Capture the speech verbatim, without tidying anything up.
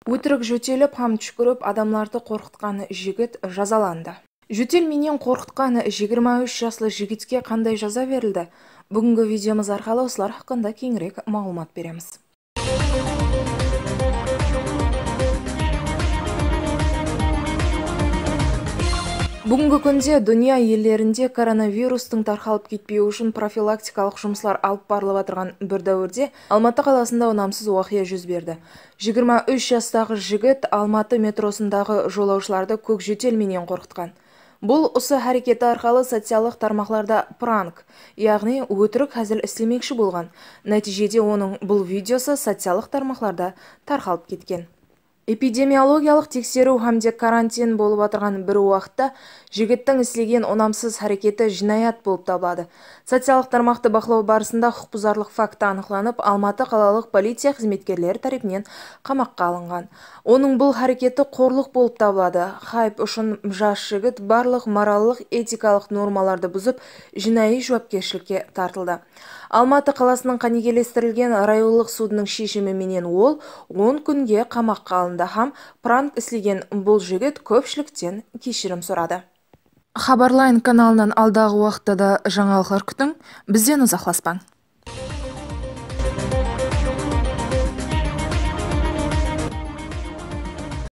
Ótirik jótelip hám túshkirip adamlardı qorqıtqan jigit jazalandı. Jótel menen qorqıtqan jigirma úsh jaslı jigitke qanday jaza berildi? Búgingi videomız arqalı usılar haqqında keńirek maǵlıwmat beremiz. Búgingi kúnde dúnya ellerinde koronavirustıń tarqalıp ketpewi ushın profilaktikalıq jumıslar alıp barılıp atırǵan bir dáwirde Almatı qalasında unamsız waqıya júz berdi. Jigirma úsh jastaǵı jigit Almatı metrosındaǵı jolawshılardı kók jótel menen qorqıtqan. Bul usı háreketi arqalı sociallıq tarmaqlarda prank, yaǵnıy ótirik házil islemekshi bolǵan. Nátiyjede onıń bul videosı sociallıq tarmaqlarda tarqalıp ketken. Epidemiologiyalıq tekseriw hám de karantin bolıp atırǵan bir waqıtta jigittiń islegen unamsız háreketi jınayat bolıp tabıladı. Sociallıq tarmaqtı baqlaw barısında huqıqbuzarlıq faktı anıqlanıp, Almatı qalalıq policiya xızmetkerleri tárepinen qamaqqa alınǵan. Onıń bul háreketi qorlıq bolıp tabıladı. Hayp ushın jas jigit barlıq morallıq, etikalıq normalardı buzıp, jınayıy juwapkershilikke tartıldı. Almatı qalasınıń qánigelestirilgen rayonlıq sudınıń sheshimi menen ol on kúnge qamaqqa alındı hám prank islegen bul jigit kópshilikten keshirim soradı. Xabarlayın kanalınan aldaǵı waqıtta da jańalıqlar kútiń, bizden uzaqlaspań.